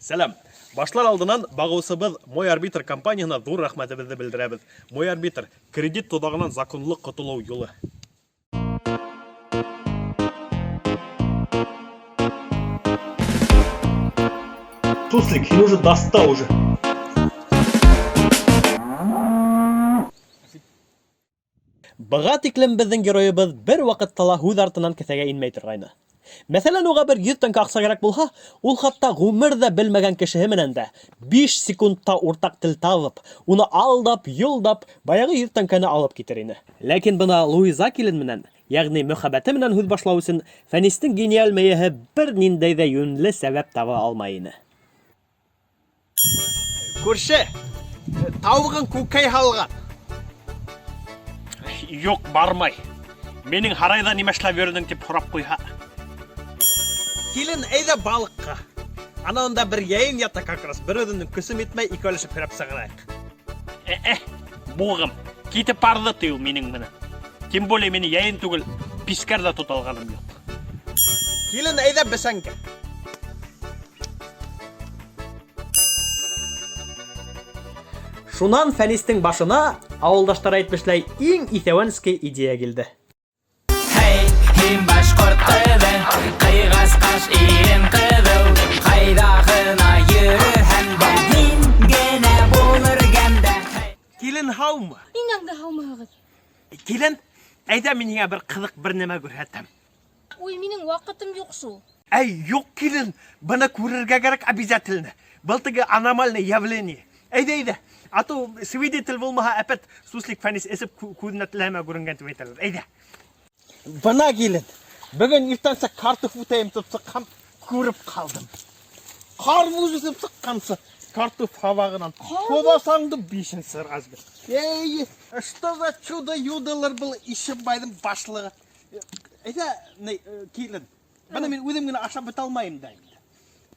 Сәлам! Башлар алдынан багыусыбыҙ Мой Арбитр компанияһына ҙур рәхмәтебеҙҙе белдерәбеҙ. Мой Арбитр, кредит тоҙағынан законлы ҡотолоу юлы. Суслик, һин уже достал уже. Быға тиклем беҙҙең героебыҙ бер ваҡытта ла һүҙ артынан кеҫәгә инмәй торғайны. Мәҫәлән, уға бер 100 тәңкә аҡса кәрәк булһа, ул хатта ғүмер ҙә белмәгән кешеһе менән дә 5 секундта уртаҡ тел табып, уны алдап, йолдап, баяғы 100 тәңкәне алып китер ине. Ләкин бына Луиза килен менән, ягъни мөхәббәте менән һүҙ башлау өсөн Фәнистең гениаль мейеһе бер ниндәй ҙә йүнле сәбәп таба алмай ине. Күрше, тауығың күкәй һалған. Юҡ, бармай. Минең һарайҙа нимә эшләп йөрөнөң тип һорап ҡуйһа. Килен, әйҙә балыҡҡа. Ана унда бер йәйен ята как раз. Бер үҙемдең көсөм етмәй, икәүләшеп һөрәп сығарайыҡ. Э-э, буғым, китеп барҙы ти ул минең менән. Тем более мине йәйен түгел, пискәр ҙә тота алғаным юҡ. Килен, әйҙә бесәнгә. Шунан Фәнистең башына, авылдаштар әйтмешләй, иң иҫәүәнский идея килде. Һей, һин башҡорт ҡыҙы, ҡыйғас ҡаш ирен ҡыҙыу, ҡайҙа ғына йөрөһәң дә, һин генә булыр гәмдә. Килен һаумы? Инәң дә һаумыһығыҙ. Килен, әйҙә мин һиңә бер ҡыҙыҡ бер нәмә күрһәтәм. Уй, минең ваҡытым юҡ шул. Әй, юҡ, килен, быны күрергә кәрәк обязательно. Был теге аномальное явление. Әйҙә, әйҙә. А то свидетель булмаһа, әпәт суслик Фәнис эсеп күҙенә теләмә күренгән тип әйтәләр. Әйҙә. Бына килен. Бөгөн иртәнсәк картоф үтәйем тип сыҡһам, күреп ҡалдым. Ҡарбуз үҫеп сыҡҡансы картоф һабағынан. Ҡобасаңды бишенсе размер. Эй, что за чудо-юдолар был Ишембайҙың башлығы? Әйҙә, ни, килен. Быны мин үҙем генә ашап бөтә алмайым да инде.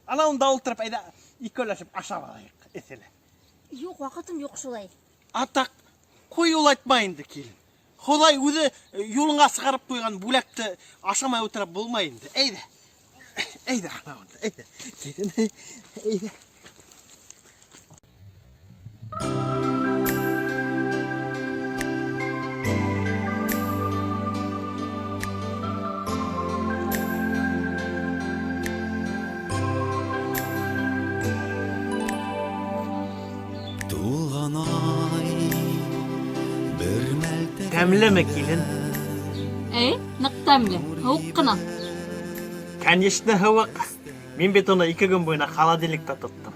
Ана унда ултырып, әйҙә, икәүләшеп ашап алайыҡ, эҫеле. Юҡ, ваҡытым юҡ шулай. Атаҡ, ҡуй ул айтма инде, килен. Хоҙай үҙе юлыңа сығарып ҡуйған бүләкте ашамай ултырып булмай инде. Әйҙә. Әйҙә, ана унда, әйҙә. Килен, әйҙә. Тулған ай бер мәл Тәмлеме, килен? Әй, ныҡ тәмле, һыуыҡ ҡына. Конечно, һыуыҡ. Мин бит уны ике көн буйына холодильникта тоттом.